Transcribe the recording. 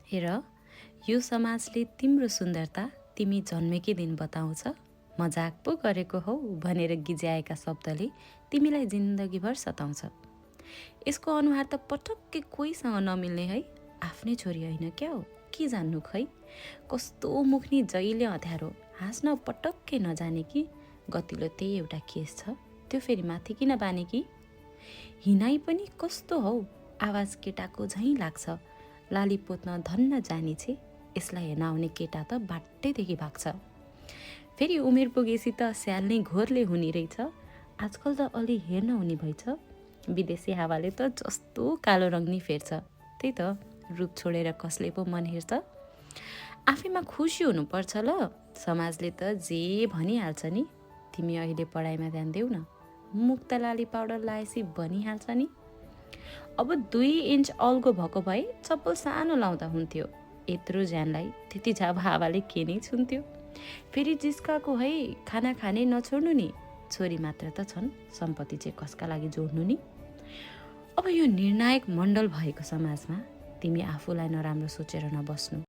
हेर, यो समाजले तिम्रो सुन्दरता तिमी जन्मेकै दिन बताउँछ। मजाक पो गरेको हौ भनेर गिज्याएका शब्दले तिमीलाई जिन्दगीभर सताउँछ। यसको अनुहार त पटक्कै कोहीसँग नमिल्ने है। आफ्नै छोरी होइन क्या हो, के जान्नु खै। कस्तो मुखनी जहिले अँध्यारो, हाँस्न पटक्कै नजाने कि। गतिलो त्यही एउटा केस छ, त्यो फेरि माथि किन बाने कि। हिनाइ पनि कस्तो हौ, आवाज केटाको झैँ लाग्छ। लाली पोत्न धन्न जाने छे, यसलाई हेर्न आउने केटा त बाटैदेखि भाग्छ। फेरि उमेर पुगेपछि त स्याल नै घोरले हुने रहेछ। आजकल त अलि हेर्न हुने भएछ। विदेशी हावाले त जस्तो कालो रङ नि फेर्छ। त्यही त, रूप छोडेर कसले पो मन हेर्छ। आफैमा खुसी हुनुपर्छ ल, समाजले त जे भनिहाल्छ नि। तिमी अहिले पढाइमा ध्यान देऊ न, मुख त लाली पाउडर लाएपछि बनिहाल्छ नि। अब 2 इन्च अल्गो भएको भए चप्पल सानो लाउँदा हुन्थ्यो। यत्रो ज्यानलाई त्यति झाब हावाले के नै छुन्थ्यो। फेरि जिस्काको है, खाना खाने नछोड्नु नि। छोरी मात्र त छन्, सम्पत्ति चाहिँ कसका लागि जोड्नु नि। अब यो निर्णायक मण्डल भएको समाजमा तिमी आफूलाई नराम्रो सोचेर नबस्नु।